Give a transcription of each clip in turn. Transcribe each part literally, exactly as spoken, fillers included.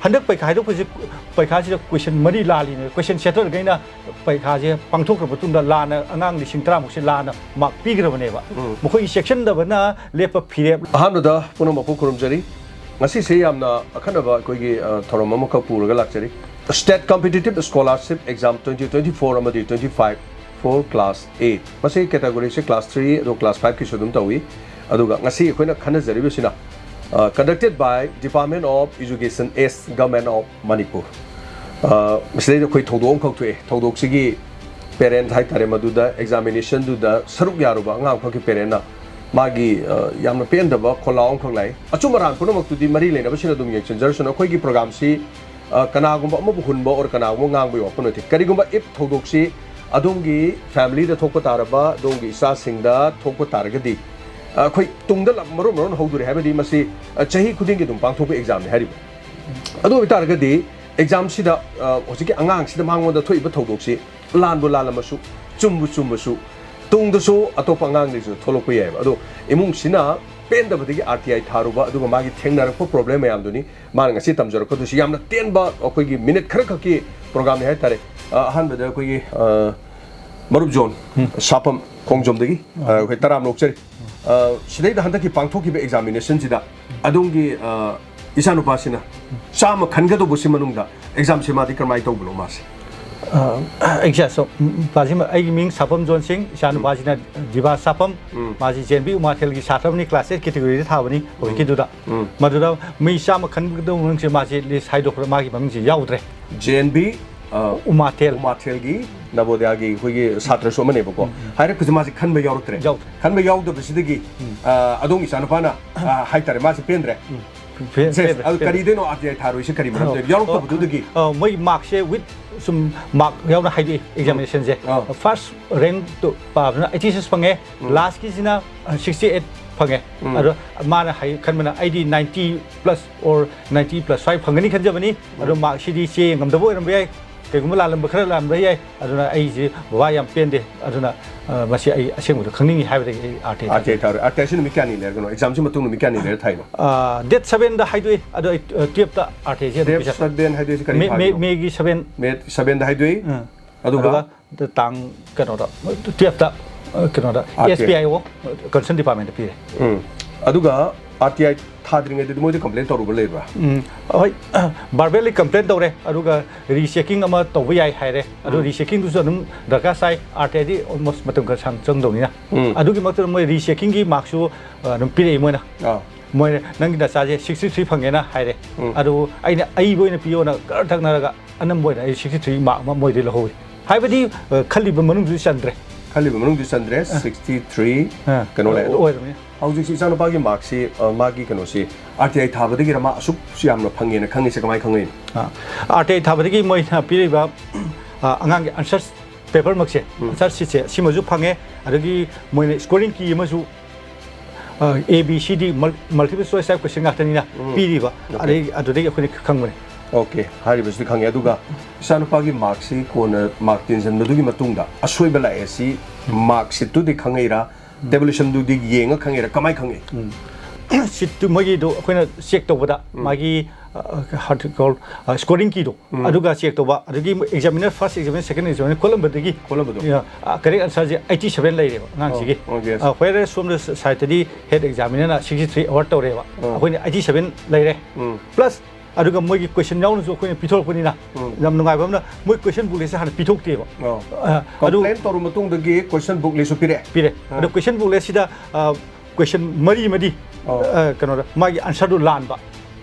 ꯍꯟꯗꯛ ꯄꯩꯈꯥ ꯍꯥꯏꯗꯣꯛꯄꯁꯤ, ꯄꯩꯈꯥꯁꯤꯗ ꯀꯣꯏꯁꯟ ꯃꯔꯤ ꯂꯥꯜꯂꯤꯅꯦ꯫ ꯀꯣꯏꯁꯟ ꯁꯦꯇꯔꯈꯩꯅ ꯄꯩꯈꯥꯁꯦ ꯄꯥꯡꯊꯣꯛꯈ꯭ꯔ ꯃꯇꯨꯡꯗ ꯂꯥꯟꯅ ꯑꯉꯥꯡ ꯂꯤꯁꯤꯡ ꯇꯔꯥꯃꯨꯛꯁꯦ ꯂꯥꯟꯅ ꯃꯥꯔꯛ ꯄꯤꯈ꯭ꯔꯕꯅꯦꯕ꯫ ꯃꯈꯣꯏꯒꯤ ꯆꯦꯛꯁꯤꯟꯗꯕꯅ ꯂꯦꯞꯄ ꯐꯤꯔꯦꯞ꯫ ꯑꯍꯥꯟꯕꯗ ꯄꯨꯝꯅꯃꯛꯄꯨ ꯈꯨꯔꯨꯝꯖꯔꯤ꯫ ꯉꯁꯤꯁꯦ ꯌꯥꯝꯅ ꯑꯈꯟꯅꯕ ꯑꯩꯈꯣꯏꯒꯤ, ꯑ, ꯊꯧꯔꯝ ꯑꯃꯈꯛ ꯄꯨꯔꯒ ꯂꯥꯛꯆꯔꯤ꯫ State Competitive Scholarship Exam twenty twenty-four ꯑꯃꯗꯤ twenty-five for Class eight꯫ ꯃꯁꯤ categoryꯁꯦ Class three ꯑꯗꯨꯒ Class fiveꯀꯤꯁꯨ ꯑꯗꯨꯝ ꯇꯧꯏ꯫ ꯑꯗꯨꯒ ꯉꯁꯤ ꯑꯩꯈꯣꯏꯅ ꯈꯟꯅꯖꯔꯤꯕꯁꯤꯅ, ꯑ, conducted by Department of Education S, Government of Manipur꯫ ꯑ, ꯃꯁꯤꯗꯩꯗ ꯑꯩꯈꯣꯏ ꯊꯧꯗꯣꯛ ꯑꯃꯈꯛ ꯊꯣꯛꯑꯦ꯫ ꯊꯧꯗꯣꯛꯁꯤꯒꯤ parent ꯍꯥꯏꯇꯥꯔꯦ, ꯃꯗꯨꯗ examinationꯗꯨꯗ ꯁꯔꯨꯛ ꯌꯥꯔꯨꯕ ꯑꯉꯥꯡ ꯑꯃꯈꯛꯀꯤ parentꯅ ꯃꯥꯒꯤ, ꯑ, ꯌꯥꯝꯅ ꯄꯦꯟꯗꯕ ꯈꯣꯜꯂꯥꯎ ꯑꯃꯈꯛ ꯂꯥꯛꯏ꯫ ꯑꯆꯨꯝ ꯑꯔꯥꯟ ꯄꯨꯝꯅꯃꯛꯇꯨꯗꯤ ꯃꯔꯤ ꯂꯩꯅꯕꯁꯤꯡꯅ ꯑꯗꯨꯝ ꯌꯦꯡꯁꯤꯟꯖꯔꯁꯅꯨ꯫ ꯑꯩꯈꯣꯏꯒꯤ programꯁꯤ, ꯑ, ꯀꯅꯥꯒꯨꯝꯕ ꯑꯃꯕꯨ ꯍꯨꯟꯕ or ꯀꯅꯥꯒꯨꯝꯕ ꯉꯥꯡꯕꯒꯤ ꯋꯥꯐꯝ ꯅꯠꯇꯦ꯫ ꯀꯔꯤꯒꯨꯝꯕ if ꯊꯧꯗꯣꯛꯁꯤ ꯑꯗꯣꯝꯒꯤ familyꯗ ꯊꯣꯛꯄ ꯇꯥꯔꯕ, ꯑꯗꯣꯝꯒꯤ ꯏꯆꯥꯁꯤꯡꯗ ꯊꯣꯛꯄ ꯇꯥꯔꯒꯗꯤ, ꯑ, ꯑꯩꯈꯣꯏ ꯇꯨꯡꯗ ꯂ-, ꯃꯔꯣꯟ ꯃꯔꯣꯟ ꯍꯧꯗꯣꯔꯦ꯫ ꯍꯥꯏꯕꯗꯤ ꯃꯁꯤ, ꯑ, ꯆꯍꯤ ꯈꯨꯗꯤꯡꯒꯤ ꯑꯗꯨꯝ ꯄꯥꯡꯊꯣꯛꯄ examꯅꯤ ꯍꯥꯏꯔꯤꯕ꯫ ꯑꯗꯨ ꯑꯣꯏꯕ ꯇꯥꯔꯒꯗꯤ examꯁꯤꯗ, ꯑ, ꯍꯧꯖꯤꯛꯀꯤ ꯑꯉꯥꯡꯁꯤꯗ ꯃꯉꯣꯟꯗ ꯊꯣꯛꯏꯕ ꯊꯧꯗꯣꯛꯁꯤ ꯂꯥꯟꯕꯨ ꯂꯥꯜꯂꯝꯃꯁꯨ, ꯆꯨꯝꯕꯨ ꯆꯨꯝꯃꯁꯨ, ꯇꯨꯡꯗꯁꯨ ꯑꯇꯣꯞꯄ ꯑꯉꯥꯡꯁꯤꯡꯁꯨ ꯊꯣꯛꯂꯛꯄ ꯌꯥꯏꯑꯕ꯫ ꯑꯗꯣ ꯏꯃꯨꯡꯁꯤꯅ ꯄꯦꯟꯗꯕꯗꯒꯤ R T I ꯊꯥꯔꯨꯕ, ꯑꯗꯨꯒ ꯃꯥꯒꯤ ꯊꯦꯡꯅꯔꯛꯄ problem ꯃꯌꯥꯝꯗꯨꯅꯤ ꯃꯥꯅ ꯉꯁꯤ ꯇꯝꯖꯔꯛꯀꯗꯣꯏꯁꯤ꯫ ꯌꯥꯝꯅ ꯇꯦꯟꯕ ꯑꯩꯈꯣꯏꯒꯤ minute ꯈꯔꯈꯛꯀꯤ programꯅꯤ ꯍꯥꯏꯇꯥꯔꯦ꯫ ꯑ, ꯑꯍꯥꯟꯕꯗ ꯑꯩꯈꯣꯏꯒꯤ, ꯑ, ꯃꯔꯨꯞ ꯖꯣꯟ ꯁꯥꯄꯝ ꯈꯣꯡꯖꯣꯝꯗꯒꯤ, ꯑ, ꯑꯩꯈꯣꯏ ꯇꯔꯥꯝꯅ ꯑꯣꯛꯆꯔꯤ꯫ ꯑ, ꯁꯤꯗꯩꯗ ꯍꯟꯗꯛꯀꯤ ꯄꯥꯡꯊꯣꯛꯈꯤꯕ examinationꯁꯤꯗ ꯑꯗꯣꯝꯒꯤ, ꯑ, ꯏꯆꯥꯅꯨꯄꯥꯁꯤꯅ ꯆꯥꯝꯃ ꯈꯟꯒꯗꯧꯕꯁꯤ ꯃꯅꯨꯡꯗ examꯁꯦ ꯃꯥꯗꯤ ꯀꯔꯝꯍꯥꯏꯅ ꯇꯧꯕꯅꯣ ꯃꯥꯁꯦ? ꯑ, ꯑꯩꯒꯤ ꯏꯆꯥꯁꯨ, ꯎꯝ, ꯄꯥꯁꯤ-, ꯑꯩꯒꯤ ꯃꯤꯡ ꯁꯥꯄꯝ ꯖꯣꯟ ꯁꯤꯡ, ꯏꯆꯥꯅꯨꯄꯥꯁꯤꯅ ꯗꯤꯕꯥ ꯁꯥꯄꯝ, ꯎꯝ꯫ ꯃꯥꯁꯤ J N V ꯎꯃꯥꯊꯦꯜꯒꯤ ꯁꯥꯇ꯭ꯔ ꯑꯃꯅꯤ, class eight categoryꯗ ꯊꯥꯕꯅꯤ ꯍꯧꯖꯤꯛꯀꯤꯗꯨꯗ꯫ ꯎꯝ꯫ ꯃꯗꯨꯗ ꯃꯤ ꯆꯥꯝꯃ ꯈꯟꯒꯗꯧꯕ ꯃꯅꯨꯡꯁꯤ ꯃꯥꯁꯤ list ꯍꯥꯏꯗꯣꯛꯈ꯭ꯔ, ꯃꯥꯒꯤ ꯃꯃꯤꯡꯁꯤ ꯌꯥꯎꯗ꯭ꯔꯦ꯫ J N V, ꯑ, ꯎꯃꯥꯊꯦꯜ꯫ ꯎꯃꯥꯊꯦꯜꯒꯤ ꯅꯕꯣꯗꯤꯌꯥꯒꯤ ꯑꯩꯈꯣꯏꯒꯤ ꯁꯥꯇ꯭ꯔꯁꯨ ꯑꯃꯅꯦꯕꯀꯣ꯫ ꯎꯝ, ꯎꯝ꯫ ꯍꯥꯏꯔꯛꯄꯁꯤ ꯃꯥꯁꯦ ꯈꯟꯕ ꯌꯥꯎꯔꯛꯇ꯭ꯔꯦ꯫ ꯌꯥꯎꯗ꯭ꯔꯦ꯫ ꯈꯟꯕ ꯌꯥꯎꯗꯕꯁꯤꯗꯒꯤ, ꯎꯝ꯫ ꯑ, ꯑꯗꯣꯝꯒꯤ ꯏꯆꯥꯅꯨꯄꯥꯅ, ꯑ, ꯍꯥꯏꯇꯥꯔꯦ, ꯃꯥꯁꯦ ꯄꯦꯟꯗ꯭ꯔꯦ꯫ ꯎꯝ꯫ ꯐꯦ-, ꯁꯦ, ꯐꯦ-, ꯑꯗꯨ ꯐꯦ-, ꯀꯔꯤꯗꯩꯅꯣ R T I ꯊꯥꯔꯨꯏꯁꯦ? ꯀꯔꯤ ꯃꯔꯝꯗꯒꯤ? ꯑꯣ, ꯌꯥꯎꯔꯛꯇꯕꯗꯨꯗꯒꯤ? ꯑꯣ, ꯃꯣꯏ markꯁꯦ with ꯁꯨꯝ mark ꯌꯥꯎꯅ ꯍꯥꯏꯗꯣꯛꯏ examinationꯁꯦ꯫ ꯑꯥ꯫ First rankꯇꯣ ꯄꯥꯕꯗꯨꯅ eighty six ꯐꯪꯉꯦ, ꯎꯝ꯫ Lastꯀꯤꯁꯤꯅ, ꯑ, sixty eight ꯐꯪꯉꯦ꯫ ꯎꯝ꯫ ꯑꯗꯣ ꯃꯥꯅ ꯍꯥꯏ-, ꯈꯟꯕꯅ ꯑꯩꯗꯤ ninety plus or ninety plus five ꯐꯪꯒꯅꯤ ꯈꯟꯖꯕꯅꯤ꯫ ꯎꯝ꯫ ꯑꯗꯣ markꯁꯤꯗꯤ ꯆꯦ ꯉꯝꯗꯕ ꯑꯣꯏꯔꯝꯕ ꯌꯥꯏ꯫ ꯀꯩꯒꯨꯝꯕ ꯂꯥꯜꯂꯝꯕ ꯈꯔ ꯂꯥꯟꯕ ꯌꯥꯏ꯫ ꯑꯗꯨꯅ ꯑꯩꯁꯦ ꯕꯕꯥ ꯌꯥꯝ ꯄꯦꯟꯗꯦ꯫ ꯑꯗꯨꯅ, ꯑ, ꯃꯁꯤ ꯑꯩ ꯑꯁꯦꯡꯕꯗꯣ ꯈꯪꯅꯤꯡꯉꯤ ꯍꯥꯏꯕꯗꯒꯤ ꯑꯩ RTI RTI ꯊꯥꯔꯦ꯫ ꯊꯥꯔꯦ꯫ RTI ꯁꯤ ꯅꯨꯃꯤꯠ ꯀꯌꯥꯅꯤ ꯂꯩꯔꯒꯅꯣ? Exam ꯁꯤ ꯃꯇꯨꯡ ꯅꯨꯃꯤꯠ ꯀꯌꯥꯅꯤ ꯂꯩꯔ ꯊꯥꯏꯅꯣ? ꯑ, date seven ꯗ ꯍꯥꯏꯗꯣꯛꯏ꯫ ꯑꯗꯣ ꯑꯩ, ꯑ, twelve ꯇ RTI ꯁꯦ ꯑꯗꯨꯝ Date ꯄꯤꯁꯜꯂꯦ꯫ Seven ꯍꯥꯏꯗꯣꯏꯁꯤ ꯀꯔꯤ ꯃꯦ-, ꯃꯦ-, ꯊꯥꯒꯤꯅꯣ? May ꯒꯤ seven꯫ May seven ꯗ ꯍꯥꯏꯗꯣꯛꯏ꯫ ꯑ꯫ ꯑꯗꯨꯒ? ꯑꯗꯨꯒ ꯇꯥꯡ ꯀꯩꯅꯣꯗ, twelve ꯇ, ꯑ, ꯀꯩꯅꯣꯗ, RTI꯫ SPIO, Concerned Department ꯇ ꯄꯤꯔꯦ꯫ ꯎꯝ꯫ ꯑꯗꯨꯒ RTI ꯊꯥꯗ꯭ꯔꯤꯉꯩꯗꯗꯤ ꯃꯣꯏꯗ complain ꯇꯧꯔꯨꯕ ꯂꯩꯕ꯭ꯔꯥ? ꯎꯝ, ꯍꯣꯏ, verbally complain ꯇꯧꯔꯦ, ꯑꯗꯨꯒ rechecking ꯑꯃ ꯇꯧꯕ ꯌꯥꯏ ꯍꯥꯏꯔꯦ꯫ ꯑꯗꯨ ꯎꯝ꯫ Rechecking ꯗꯨꯁꯨ ꯑꯗꯨꯝ ꯗꯔꯀꯥꯔ ꯁꯥꯏ, RTI ꯗꯤ almost ꯃꯇꯝ ꯈꯔ ꯁꯥꯡ ꯆꯪꯗꯧꯅꯤꯅ꯫ ꯎꯝ꯫ ꯑꯗꯨꯒꯤ ꯃꯛꯇꯗ ꯃꯣꯏ rechecking ꯒꯤ mark ꯁꯨ, ꯑ, ꯑꯗꯨꯝ ꯄꯤꯔꯛꯏ ꯃꯣꯏꯅ꯫ ꯑꯥ꯫ ꯃꯣꯏꯅ, "ꯅꯪꯒꯤ ꯅꯆꯥꯁꯦ sixty three ꯐꯪꯉꯦꯅ" ꯍꯥꯏꯔꯦ꯫ ꯎꯝ꯫ ꯑꯗꯨ ꯑꯩꯅ ꯑꯏꯕ ꯑꯣꯏꯅ ꯄꯤꯌꯣꯅ ꯈꯔ ꯊꯛꯅꯔꯒ ꯑꯅꯝꯕ ꯑꯣꯏꯅ ꯑꯩ sixty three mark ꯑꯃ ꯃꯣꯏꯗꯩ ꯂꯧꯍꯧꯋꯤ꯫ ꯍꯥꯏꯕꯗꯤ, ꯑ, ꯈꯜꯂꯤꯕ ꯃꯅꯨꯡꯗꯨꯗꯤ ꯆꯟꯗ꯭ꯔꯦ꯫ ꯈꯜꯂꯤꯕ ꯃꯅꯨꯡꯗꯤ ꯆꯟꯗ꯭ꯔꯦ, ꯑ꯫ Sixty three ꯑ, ꯀꯩꯅꯣ ꯂꯩ꯫ ꯑꯗꯣ ꯑꯣꯏꯔꯕꯅꯤ꯫ ꯍꯧꯖꯤꯛꯁꯤ ꯏꯆꯥꯅꯨꯄꯥꯒꯤ mark ꯁꯤ, ꯑ, ꯃꯥꯒꯤ ꯀꯩꯅꯣꯁꯤ RTI ꯊꯥꯕꯗꯒꯤꯔ ꯃꯥ ꯑꯁꯨꯛ ꯌꯥꯝꯅ ꯐꯪꯉꯦꯅ ꯈꯪꯉꯤꯁꯦ ꯀꯃꯥꯏꯅ ꯈꯪꯉꯛꯏꯅꯣ? ꯑ, RTI ꯊꯥꯕꯗꯒꯤ ꯃꯣꯏꯅ ꯄꯤꯔꯤꯕ, ꯑ, ꯑꯉꯥꯡꯒꯤ answer paper ꯃꯛꯁꯦ, ꯎꯝ꯫ Answer sheet ꯁꯦ, ꯁꯤꯃꯁꯨ ꯐꯪꯉꯦ, ꯑꯗꯒꯤ ꯃꯣꯏꯅ scoring key ꯑꯃꯁꯨ, ꯑ, A, B, C, D, mul-, multiple choice type question ꯉꯥꯛꯇꯅꯤꯅ ꯎꯝ꯫ ꯄꯤꯔꯤꯕ, OK꯫ ꯑꯗꯩ ꯑꯗꯨꯗꯒꯤ ꯑꯩꯈꯣꯏꯅ ꯈꯪꯕꯅꯦ꯫ OK, ꯍꯥꯏꯔꯤꯕꯁꯤꯗꯤ ꯈꯪꯉꯦ꯫ ꯑꯗꯨꯒ ꯏꯆꯥꯅꯨꯄꯥꯒꯤ mark ꯁꯤ ꯀꯣꯟꯅ mark ꯇꯦꯟꯁꯤꯟꯕꯗꯨꯒꯤ ꯃꯇꯨꯡꯗ ꯑꯁꯣꯏꯕ ꯂꯥꯛꯑꯦ ꯁꯤ mark sheet ꯇꯨꯗꯤ ꯈꯪꯉꯛꯏꯔꯥ, ꯎꯝ꯫ Tabulation ꯗꯨꯗꯤ ꯌꯦꯡꯉ ꯈꯪꯉꯛꯏꯔꯥ, ꯀꯃꯥꯏꯅ ꯈꯪꯉꯛꯏ? ꯎꯝ꯫ Sheet ꯇꯨ ꯃꯣꯏꯒꯤꯗꯣ ꯑꯩꯈꯣꯏꯅ check ꯇꯧꯕꯗ ꯎꯝ꯫ ꯃꯥꯒꯤ, ꯑ, ꯑ, what you call, ꯑ, scoring key ꯗꯣ ꯎꯝ꯫ ꯑꯗꯨꯒ check ꯇꯧꯕ, ꯑꯗꯒꯤ examiner, first examiner, second examiner ꯈꯣꯠꯂꯝꯕꯗꯒꯤ, ꯈꯣꯠꯂꯝꯕꯗꯣ꯫ ꯑ, correct answer ꯁꯦ eighty seven ꯂꯩꯔꯦꯕ ꯑꯉꯥꯡꯁꯤꯒꯤ꯫ ꯑꯣ, ꯑꯣ, yes꯫ ꯑ, whereas ꯁꯣꯝꯗ side ꯇꯗꯤ head examiner ꯅ sixty three award ꯇꯧꯔꯦꯕ꯫ ꯑꯣ꯫ ꯑꯩꯈꯣꯏꯅ eighty seven ꯂꯩꯔꯦ꯫ ꯎꯝ꯫ Plus ꯑꯗꯨꯒ ꯃꯣꯏꯒꯤ question ꯌꯥꯎꯅꯁꯨ ꯑꯩꯈꯣꯏꯅ ꯄꯤꯊꯣꯔꯛꯄꯅꯤꯅ ꯎꯝ꯫ ꯌꯥꯝ ꯅꯨꯡꯉꯥꯏꯕ ꯑꯃꯅ ꯃꯣꯏ question book list ꯁꯦ ꯍꯥꯟꯅ ꯄꯤꯊꯣꯛꯇꯦꯕ꯫ ꯑꯣ꯫ ꯑ, ꯑꯗꯨ Complain ꯇꯧꯔꯕ ꯃꯇꯨꯡꯗꯒꯤ question book list ꯁꯨ ꯄꯤꯔꯛꯑꯦ? ꯄꯤꯔꯦ꯫ ꯑꯥ꯫ ꯑꯗꯣ question book list ꯁꯤꯗ, ꯑ, question ꯃꯔꯤ ꯑꯃꯗꯤ, ꯑꯣ꯫ ꯑ, ꯀꯩꯅꯣꯗ ꯃꯥꯒꯤ answer ꯗꯨ ꯂꯥꯟꯕ꯫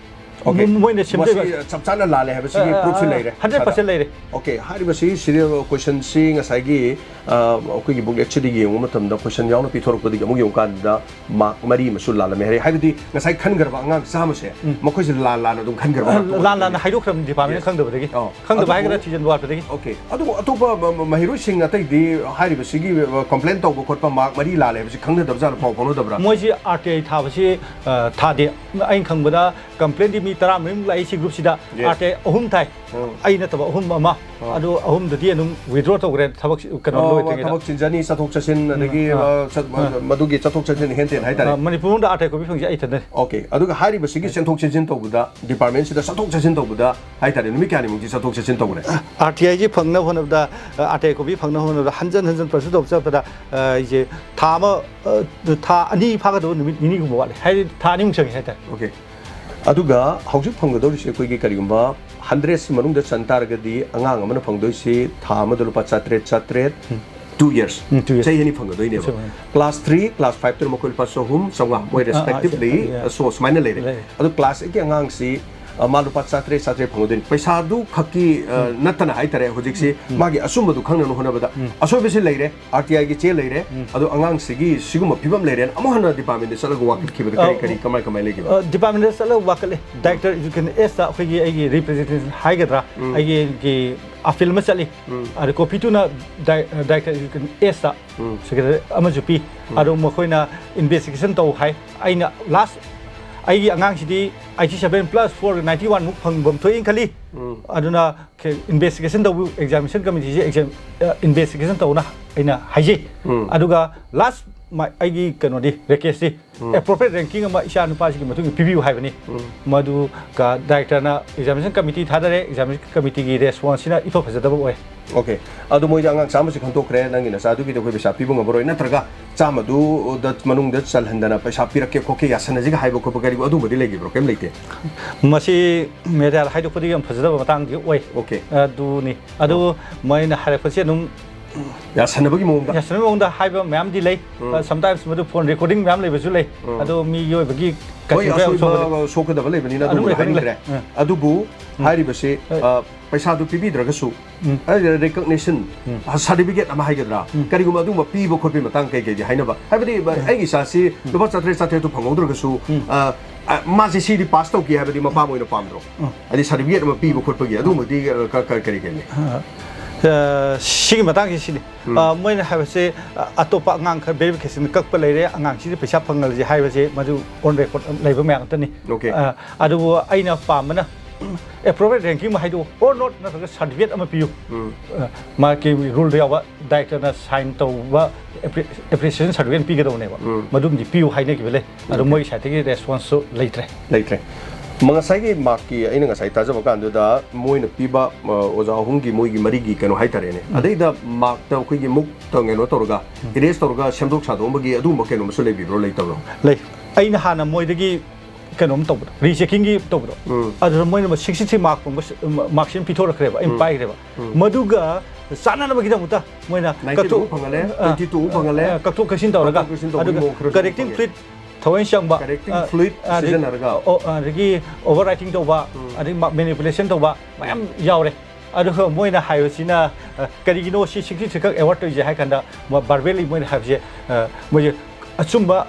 OK꯫ ꯃꯣꯏ-, ꯃꯣꯏꯅ ꯁꯦꯝꯖꯕ ꯃꯁꯤ ꯆꯞ ꯆꯥꯅ ꯂꯥꯜꯂꯦ ꯍꯥꯏꯕꯁꯤꯒꯤ ꯑ, ꯑ, proof ꯁꯨ ꯑ, ꯂꯩꯔꯦ? Hundred percent ꯏꯁꯥꯗ? ꯂꯩꯔꯦ꯫ OK, ꯍꯥꯏꯔꯤꯕꯁꯤ serial question ꯁꯤ ꯉꯁꯥꯏꯒꯤ, ꯑ, ꯑꯩꯈꯣꯏꯒꯤ booklet ꯁꯤꯗ ꯌꯦꯡꯕ ꯃꯇꯝꯗ question ꯌꯥꯎꯅ ꯄꯤꯊꯣꯔꯛꯄꯗꯒꯤ ꯑꯃꯨꯛ ꯌꯦꯡꯉꯨꯀꯥꯟꯗ mark ꯃꯔꯤ ꯑꯃꯁꯨ ꯂꯥꯜꯂꯝꯃꯦ ꯍꯥꯏꯔꯦ꯫ ꯍꯥꯏꯕꯗꯤ ꯉꯁꯥꯏ ꯈꯟꯈ꯭ꯔꯕ ꯑꯉꯥꯡ ꯆꯥꯝꯃꯁꯦ ꯎꯝ꯫ ꯃꯈꯣꯏꯁꯦ ꯂꯥꯟ ꯂꯥꯟꯅ ꯑꯗꯨꯝ ꯈꯟꯈ꯭ꯔꯕ ꯑ, ꯉꯥꯛꯇ ꯂꯥꯟ ꯑꯣꯏꯕꯅꯤ꯫ ꯂꯥꯟꯅ ꯍꯥꯏꯗꯣꯛꯈ꯭ꯔꯕꯅꯤ department ꯅ Yes꯫ ꯈꯪꯗꯕꯗꯒꯤ꯫ ꯑꯣ꯫ ꯈꯪꯗꯕ ꯑꯗꯨꯕꯨ ꯍꯥꯏꯒꯗ꯭ꯔꯥ ꯊꯤꯖꯤꯟꯕ ꯋꯥꯠꯄꯗꯒꯤ꯫ OK꯫ ꯑꯗꯨꯕꯨ ꯑꯇꯣꯞꯄ ꯃ-, ꯃ-, ꯃꯍꯩꯔꯣꯏꯁꯤꯡ ꯑꯇꯩꯗꯤ ꯍꯥꯏꯔꯤꯕꯁꯤꯒꯤ, ꯑ, complain ꯇꯧꯕ ꯈꯣꯠꯄ mark ꯃꯔꯤ ꯂꯥꯜꯂꯦ ꯍꯥꯏꯕꯁꯤ ꯈꯪꯅꯗꯕꯖꯥꯠꯂ, ꯄꯥꯎ ꯐꯥꯎꯅꯗꯕ꯭ꯔꯥ? ꯃꯣꯏꯁꯤ RTI ꯊꯥꯕꯁꯤ, ꯑ, ꯊꯥꯗꯦ꯫ ꯑꯩꯅ ꯈꯪꯕꯗ complain ꯗꯤ ꯃꯤ ꯇꯔꯥꯃꯔꯤꯃꯨꯛ ꯂꯥꯛꯏ ꯁꯤ ꯒ꯭ꯔꯨꯞꯁꯤꯗ꯫ Yes. ꯑꯥꯔ ꯇꯤ ꯑꯥꯏ ꯑꯍꯨꯝ ꯊꯥꯏ꯫ ꯎꯝ꯫ ꯑꯩ ꯅꯠꯇꯕ ꯑꯍꯨꯝ ꯑꯃ꯫ ꯑꯣ꯫ ꯑꯗꯨ ꯑꯍꯨꯝꯗꯨꯗꯤ ꯑꯗꯨꯝ withdraw ꯇꯧꯈ꯭ꯔꯦ, ꯊꯕꯛ ꯀꯩꯅꯣ ꯑꯣ, ꯂꯣꯏꯗ꯭ꯔꯤꯉꯩꯗ꯫ ꯊꯕꯛ ꯆꯤꯟꯖꯅꯤ, ꯆꯠꯊꯣꯛ ꯆꯠꯁꯤꯟ, ꯎꯝ, ꯑꯗꯒꯤ, ꯑꯥ꯫ ꯑ, ꯆꯠ-, ꯑꯥ꯫ ꯃꯗꯨꯒꯤ ꯆꯠꯊꯣꯛ ꯆꯠꯁꯤꯟ ꯍꯦꯟ ꯇꯦꯟ ꯍꯥꯏꯇꯥꯔꯦ꯫ ꯑꯥ, ꯃꯅꯤꯄꯨꯔ ꯃꯅꯨꯡꯗ ꯑꯥꯔ ꯇꯤ ꯑꯥꯏ ꯀꯣꯄꯤ ꯐꯪꯉꯤꯁꯦ ꯑꯩ ꯏꯊꯟꯗꯅꯤ꯫ Okay, ꯑꯗꯨꯒ ꯍꯥꯏꯔꯤꯕꯁꯤꯒꯤ ꯆꯦꯟꯊꯣꯛ ꯆꯦꯟꯁꯤꯟ ꯇꯧꯕꯗ, department ꯁꯤꯗ ꯆꯠꯊꯣꯛ ꯆꯠꯁꯤꯟ ꯇꯧꯕꯗ ꯍꯥꯏꯇꯥꯔꯦ, ꯅꯨꯃꯤꯠ ꯀꯌꯥꯅꯤꯃꯨꯛꯇꯤ ꯆꯠꯊꯣꯛ ꯆꯠꯁꯤꯟ ꯇꯧꯈ꯭ꯔꯦ? ꯑꯥꯔ ꯇꯤ ꯑꯥꯏꯁꯤ ꯐꯪꯅꯕ ꯍꯣꯠꯅꯕꯗ, ꯑꯥꯔ ꯇꯤ ꯑꯥꯏ ꯀꯣꯄꯤ ꯐꯪꯅꯕ ꯍꯣꯠꯅꯕꯗ ꯍꯟꯖꯟ ꯍꯟꯖꯟ pursue ꯇꯧꯕ ꯆꯠꯄꯗ, ꯑ, ꯑꯩꯁꯦ ꯊꯥ ꯑꯃ, ꯑ, ꯊꯥ ꯑꯅꯤ ꯐꯥꯒꯗꯕ ꯅꯨꯃꯤꯠ ꯅꯤꯅꯤꯒꯨꯝꯕ ꯋꯥꯠꯂꯤ꯫ ꯍꯥꯏꯗꯤ ꯊꯥ ꯑꯅꯤꯃꯨꯛ ꯆꯪꯉꯦ ꯍꯥꯏꯇꯥꯔꯦ꯫ Okay. ꯑꯗꯨꯒ ꯍꯧꯖꯤꯛ ꯐꯪꯒꯗꯧꯔꯤꯁꯦ ꯑꯩꯈꯣꯏꯒꯤ ꯀꯔꯤꯒꯨꯝꯕ hundred ꯁꯤ ꯃꯅꯨꯡꯗ ꯆꯟ ꯇꯥꯔꯒꯗꯤ ꯑꯉꯥꯡ ꯑꯃꯅ ꯐꯪꯗꯣꯏꯁꯤ ꯊꯥ ꯑꯃꯗ ꯂꯨꯄꯥ ꯆꯥꯇ꯭ꯔꯦꯠ, ꯆꯥꯇ꯭ꯔꯦꯠ, ꯎꯝ꯫ Two years. ꯎꯝ, two years. ꯆꯍꯤ ꯑꯅꯤ ꯐꯪꯒꯗꯣꯏꯅꯦꯕ꯫ ꯆꯍꯤ ꯑꯅꯤ꯫ Class three, class five ꯇꯨꯅ ꯃꯈꯣꯏ ꯂꯨꯄꯥ ꯆꯍꯨꯝ, ꯆꯥꯝꯃꯉꯥ, ꯃꯣꯏ ꯑꯥ, ꯑꯥ, respectively, yeah. So, ꯁꯨꯃꯥꯏꯅ ꯂꯩꯔꯦ꯫ ꯂꯩꯔꯦ꯫ ꯑꯗꯨ class eight ꯀꯤ ꯑꯉꯥꯡꯁꯤ, ꯑ, ꯃꯥ ꯂꯨꯄꯥ ꯆꯥꯇ꯭ꯔꯦꯠ, ꯆꯥꯇ꯭ꯔꯦꯠ ꯐꯪꯒꯗꯣꯏꯅꯤ꯫ ꯄꯩꯁꯥꯗꯨ ꯈꯛꯀꯤ, ꯑ, ꯎꯝ꯫ ꯅꯠꯇꯅ ꯍꯥꯏꯇꯥꯔꯦ, ꯍꯧꯖꯤꯛꯁꯤ ꯎꯝ꯫ ꯃꯥꯒꯤ ꯑꯆꯨꯝꯕꯗꯨ ꯈꯪꯅꯕ ꯍꯣꯠꯅꯕꯗ ꯎꯝ꯫ ꯑꯁꯣꯏꯕꯁꯤ ꯂꯩꯔꯦ, ꯑꯥꯔ ꯇꯤ ꯑꯥꯏꯒꯤ ꯆꯦ ꯂꯩꯔꯦ, ꯎꯝ꯫ ꯑꯗꯣ ꯑꯉꯥꯡꯁꯤꯒꯤ ꯁꯤꯒꯨꯝꯕ ꯐꯤꯕꯝ ꯂꯩꯔꯦꯅ ꯑꯃꯨꯛ ꯍꯟꯅ department ꯇ ꯆꯠꯂꯒ ꯋꯥꯀꯠꯈꯤꯕꯗ ꯀꯔꯤ, ꯑ, ꯀꯔꯤ, ꯀꯃꯥꯏ, ꯀꯃꯥꯏ ꯂꯩꯈꯤꯕ? ꯑ, department ꯇ ꯆꯠꯂꯒ ꯋꯥꯀꯠꯂꯦ꯫ Director Education S ꯇ ꯑꯩꯈꯣꯏꯒꯤ, ꯑꯩꯒꯤ representation ꯍꯥꯏꯒꯗ꯭ꯔꯥ, ꯎꯝ꯫ ꯑꯩꯒꯤ ꯑꯄꯤꯜ ꯑꯃ ꯆꯠꯂꯤ꯫ ꯎꯝ꯫ ꯑꯗ copy ꯇꯨꯅ ꯗꯥꯏ-, Director Education S ꯇ ꯎꯝ꯫ Secretary ꯑꯃꯁꯨ ꯄꯤ꯫ ꯎꯝ꯫ ꯑꯗꯨ ꯃꯈꯣꯏꯅ investigation ꯇꯧ ꯍꯥꯏ꯫ ꯑꯩꯅ last ꯑꯩꯒꯤ ꯑꯉꯥꯡꯁꯤꯗꯤ eighty seven plus four ninety one ꯃꯨꯛ ꯐꯪꯐꯝ ꯊꯣꯛꯏꯅ ꯈꯜꯂꯤ꯫ ꯎꯝ꯫ ꯑꯗꯨꯅ ꯈꯦ-, investigation ꯇꯧꯕ examination committee ꯁꯦ exam-, ꯑ, investigation ꯇꯧꯅ ꯑꯩꯅ ꯍꯥꯏꯖꯩ꯫ ꯎꯝ꯫ ꯑꯗꯨꯒ last ꯃ-, ꯑꯩꯒꯤ ꯀꯩꯅꯣꯗꯤ, request ꯇꯤ ꯎꯝ꯫ Appropriate ranking ꯑꯃ ꯏꯆꯥ ꯅꯨꯄꯥꯁꯤꯒꯤ ꯃꯇꯨꯡ ꯏꯟꯅ ꯄꯤꯕꯤꯌꯨ ꯍꯥꯏꯕꯅꯤ꯫ ꯎꯝ꯫ ꯃꯗꯨ ꯀ-, director ꯅ examination committee ꯊꯥꯗꯔꯦ, examination committee ꯒꯤ response ꯁꯤꯅ ꯏꯐ ꯐꯖꯗꯕ ꯑꯣꯏ꯫ Okay꯫ ꯑꯗꯨ ꯃꯣꯏꯗꯤ ꯑꯉꯥꯡ ꯆꯥꯝꯃꯁꯤ ꯈꯟꯗꯣꯛꯈ꯭ꯔꯦ, ꯅꯪꯒꯤ ꯅꯆꯥꯗꯨꯒꯤꯗꯤ ꯑꯩꯈꯣꯏ ꯄꯩꯁꯥ ꯄꯤꯕ ꯉꯝꯃꯔꯣꯏ, ꯅꯠꯇ꯭ꯔꯒ ꯆꯥꯝꯃꯗꯨꯗ ꯃꯅꯨꯡꯗ ꯆꯜꯍꯟꯗꯅ ꯄꯩꯁꯥ ꯄꯤꯔꯛꯀꯦ ꯈꯣꯠꯀꯦ ꯌꯥꯁꯟꯅꯁꯤꯒ ꯍꯥꯏꯕ ꯈꯣꯠꯄ ꯀꯔꯤꯒꯨꯝꯕ ꯑꯗꯨꯝꯕꯗꯤ ꯂꯩꯈꯤꯕ꯭ꯔꯣ? ꯀꯩꯝ ꯂꯩꯇꯦ? ꯃꯁꯤ media ꯗ ꯍꯥꯏꯗꯣꯛꯄꯗꯤ ꯌꯥꯝ ꯐꯖꯗꯕ ꯃꯇꯥꯡꯗꯤ ꯑꯣꯏ꯫ Okay꯫ ꯑꯗꯨꯅꯤ꯫ ꯑꯗꯨ ꯑꯣ꯫ ꯃꯣꯏꯅ ꯍꯥꯏꯔꯛꯄꯁꯤ ꯑꯗꯨꯝ ꯌꯥꯁꯟꯅꯕꯒꯤ ꯃꯑꯣꯡꯗ? ꯌꯥꯁꯟꯅꯕꯒꯤ ꯃꯑꯣꯡꯗ ꯍꯥꯏꯕ ꯃꯌꯥꯝꯗꯤ ꯂꯩ꯫ ꯎꯝ꯫ ꯑ, sometimes ꯃꯗꯨ phone recording ꯃꯌꯥꯝ ꯂꯩꯕꯁꯨ ꯂꯩ꯫ ꯎꯝ꯫ ꯑꯗꯣ ꯃꯤꯒꯤ ꯑꯣꯏꯕꯒꯤ ꯍꯣꯏ, ꯀꯩꯁꯨ ꯀꯌꯥ ꯑꯁꯣꯏꯕ ꯁꯣꯛꯄꯗ-, ꯁꯣꯛꯀꯗꯕ ꯂꯩꯕꯅꯤꯅ ꯑꯗꯨꯝ ꯑꯗꯨꯝꯕꯗꯤ ꯂꯩꯕꯅꯤ꯫ ꯍꯥꯏꯅꯤꯡꯗ꯭ꯔꯦ꯫ ꯎꯝ꯫ ꯑꯗꯨꯕꯨ ꯎꯝ꯫ ꯍꯥꯏꯔꯤꯕꯁꯤ, ꯎꯝ꯫ ꯑ, ꯄꯩꯁꯥꯗꯨ ꯄꯤꯕꯤꯗ꯭ꯔꯒꯁꯨ, ꯎꯝ꯫ ꯑ, recognition, ꯎꯝ꯫ ꯑ, certificate ꯑꯃ ꯍꯥꯏꯒꯗ꯭ꯔꯥ, ꯎꯝ꯫ ꯀꯔꯤꯒꯨꯝꯕ ꯑꯗꯨꯒꯨꯝꯕ ꯄꯤꯕ ꯈꯣꯠꯄꯒꯤ ꯃꯇꯥꯡ ꯀꯩ ꯀꯩꯗꯤ ꯍꯥꯏꯅꯕ? ꯍꯥꯏꯕꯗꯤ, ꯎꯝ꯫ ꯑꯩꯒꯤ ꯏꯆꯥꯁꯤ ꯎꯝ꯫ ꯂꯨꯄꯥ ꯆꯥꯇ꯭ꯔꯦꯠ, ꯆꯥꯇ꯭ꯔꯦꯠꯇꯨ ꯐꯪꯍꯧꯗ꯭ꯔꯒꯁꯨ, ꯎꯝ꯫ ꯑ, ꯑ, ꯃꯥꯁꯦ ꯁꯤꯗꯤ pass ꯇꯧꯈꯤ ꯍꯥꯏꯕꯗꯤ ꯃꯄꯥ ꯑꯃ ꯑꯣꯏꯅ ꯄꯥꯝꯗ꯭ꯔꯣ? ꯎꯝ꯫ ꯍꯥꯏꯗꯤ certificate ꯑꯃ ꯄꯤꯕ ꯈꯣꯠꯄꯒꯤ ꯑꯗꯨꯒꯨꯝꯕꯗꯤ, ꯑ, ꯀ-, ꯀ-, ꯀꯔꯤ ꯀꯔꯤ ꯂꯩ? ꯑ, ꯑ, ꯁꯤꯒꯤ ꯃꯇꯥꯡꯁꯤ ꯁꯤꯅꯤ꯫ ꯎꯝ꯫ ꯑ, ꯃꯣꯏꯅ ꯍꯥꯏꯕꯁꯦ, ꯑ, ꯑꯇꯣꯞꯄ ꯑꯉꯥꯡ ꯈꯔ verification ꯀꯛꯄ ꯂꯩꯔꯦ, ꯑꯉꯥꯡꯁꯤꯗ ꯄꯩꯁꯥ ꯐꯪꯍꯜꯂꯁꯤ ꯍꯥꯏꯕꯁꯦ ꯃꯗꯨ on record ꯂꯩꯕ ꯃꯌꯥꯝ ꯉꯥꯛꯇꯅꯤ꯫ Okay꯫ ꯑ, ꯑꯗꯨꯕꯨ ꯑꯩꯅ ꯄꯥꯝꯕꯅ appropriate ranking ꯑꯃ ꯍꯥꯏꯗꯣꯛꯎ, or not, ꯅꯠꯇ꯭ꯔꯒ certificate ꯑꯃ ꯄꯤꯌꯨ꯫ ꯎꯝ꯫ ꯑ, ꯃꯥꯒꯤ rule ꯗ ꯌꯥꯎꯕ director ꯅ sign ꯇꯧꯕ appre-, appreciation certificate ꯄꯤꯒꯗꯧꯅꯦꯕ꯫ ꯎꯝ꯫ ꯃꯗꯨꯝꯗꯤ ꯄꯤꯌꯨ ꯍꯥꯏꯅꯈꯤꯕ ꯂꯩ꯫ ꯑꯗꯣ Okay꯫ ꯃꯣꯏꯒꯤ side ꯇꯒꯤ response ꯁꯨ ꯂꯩꯇ꯭ꯔꯦ꯫ ꯂꯩꯇ꯭ꯔꯦ꯫ ꯃ-, ꯉꯁꯥꯏꯒꯤ mark ꯀꯤ ꯑꯩꯅ ꯉꯁꯥꯏ ꯇꯥꯖꯕ ꯀꯥꯟꯗꯨꯗ ꯃꯣꯏꯅ ꯄꯤꯕ, ꯑ, ꯑꯣꯖꯥ ꯑꯍꯨꯝꯒꯤ ꯃꯣꯏꯒꯤ ꯃꯔꯤꯒꯤ ꯀꯩꯅꯣ ꯍꯥꯏꯇꯥꯔꯦꯅꯦ꯫ ꯎꯝ꯫ ꯑꯗꯩꯗ mark ꯇ ꯑꯩꯈꯣꯏꯒꯤ ꯃꯨꯛꯇ ꯀꯩꯅꯣ ꯇꯧꯔꯒ, ꯎꯝ꯫ Erase ꯇꯧꯔꯒ ꯁꯦꯝꯗꯣꯛ ꯁꯥꯗꯣꯛꯑꯝꯕꯒꯤ ꯑꯗꯨꯒꯨꯝꯕ ꯀꯩꯅꯣ ꯑꯃꯁꯨ ꯂꯩꯕꯤꯕ꯭ꯔꯣ, ꯂꯩꯇꯕ꯭ꯔꯣ? ꯂꯩ꯫ ꯑꯩꯅ ꯍꯥꯟꯅ ꯃꯣꯏꯗꯒꯤ ꯀꯩꯅꯣꯝ ꯇꯧꯕꯗꯣ, recheck ꯀꯤ ꯇꯧꯕꯗꯣ꯫ ꯎꯝ꯫ ꯑꯗꯨꯗ ꯃꯣꯏꯅ sixty three mark ꯐꯪꯕ ꯁ-, mark sheet ꯑꯃ ꯄꯤꯊꯣꯔꯛꯈ꯭ꯔꯦꯕ, ꯑꯩꯅ ꯎꯝ꯫ ꯄꯥꯏꯈ꯭ꯔꯦꯕ꯫ ꯎꯝ꯫ ꯃꯗꯨꯒ ꯆꯥꯟꯅꯅꯕꯒꯤꯗꯃꯛꯇ ꯃꯣꯏꯅ ninety two ꯀꯛꯊꯣꯛ-, ꯐꯪꯍꯜꯂꯦ, ꯑ, twenty two ꯐꯪꯍꯜꯂꯦ꯫ ꯑ, ꯀꯛꯊꯣꯛ ꯀꯛꯁꯤꯟ ꯇꯧꯔꯒ, ꯀꯛꯊꯣꯛ ꯀꯛꯁꯤꯟ ꯇꯧꯕꯒꯤ ꯑꯗꯨꯒ ꯃꯑꯣꯡ ꯈꯔꯁꯨ correcting ꯐꯪꯉꯦ꯫ Fluid ꯊꯑꯣꯏ ꯆꯪꯕ, correcting ꯑ, fluid ꯑ, ꯑꯗꯒꯤ ꯁꯤꯖꯤꯟꯅꯔꯒ꯫ ꯑꯣ, ꯑ, ꯑꯗꯒꯤ overwriting ꯇꯧꯕ, ꯎꯝ꯫ ꯑꯗꯒꯤ mark manipulation ꯇꯧꯕ ꯃꯌꯥꯝ ꯌꯥꯎꯔꯦ꯫ ꯑꯗꯨꯒ ꯃꯣꯏꯅ ꯍꯥꯏꯕꯁꯤꯅ, ꯑ, ꯀꯔꯤꯒꯤꯅꯣ ꯁꯤ sixty three ꯈꯛ award ꯇꯧꯔꯤꯁꯦ ꯍꯥꯏ ꯀꯥꯟꯗ, ꯃ-, verbally ꯃꯣꯏꯅ ꯍꯥꯏꯕꯁꯦ, ꯑ, ꯃꯣꯏꯁꯦ ꯑꯆꯨꯝꯕ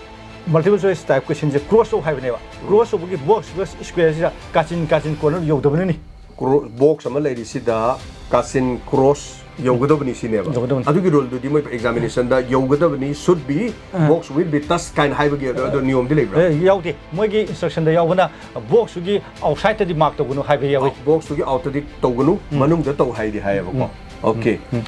multiple choice type question ꯁꯦ cross ꯇꯧ ꯍꯥꯏꯕꯅꯦꯕ꯫ ꯎꯝ꯫ Cross ꯇꯧꯕꯒꯤ box ꯒ square ꯁꯤꯗ ꯀꯥꯆꯤꯟ ꯀꯥꯆꯤꯟ corner ꯌꯧꯗꯕꯅꯅꯤ꯫ Cro-, box ꯑꯃ ꯂꯩꯔꯤꯁꯤꯗ ꯀꯥꯆꯤꯟ cross ꯌꯧꯒꯗꯕꯅꯤ ꯁꯤꯅꯦꯕ꯫ ꯌꯧꯒꯗꯕꯅꯤ꯫ ꯑꯗꯨꯒꯤ rule ꯗꯨꯗꯤ ꯃꯣꯏ examination ꯗ ꯌꯧꯒꯗꯕꯅꯤ, should be, ꯑ꯫ Box will be touched ꯀꯥꯏꯅ ꯍꯥꯏꯕꯒꯤ ꯑꯗꯨ, ꯑꯗꯨ ꯅꯤꯌꯣꯝꯗꯤ ꯂꯩꯕ꯭ꯔꯥ? ꯑꯦ, ꯌꯥꯎꯗꯦ꯫ ꯃꯣꯏꯒꯤ instruction ꯗ ꯌꯥꯎꯕꯅ box ꯇꯨꯒꯤ outside ꯇꯗꯤ mark ꯇꯧꯒꯅꯨ ꯍꯥꯏꯕ ꯌꯥꯎꯏ꯫ Box ꯇꯨꯒꯤ out ꯇꯗꯤ ꯇꯧꯒꯅꯨ, ꯎꯝ꯫ ꯃꯅꯨꯡꯗ ꯇꯧ ꯍꯥꯏꯗꯤ ꯍꯥꯏꯌꯦꯕꯀꯣ꯫ ꯎꯝ꯫ Okay꯫ ꯎꯝ꯫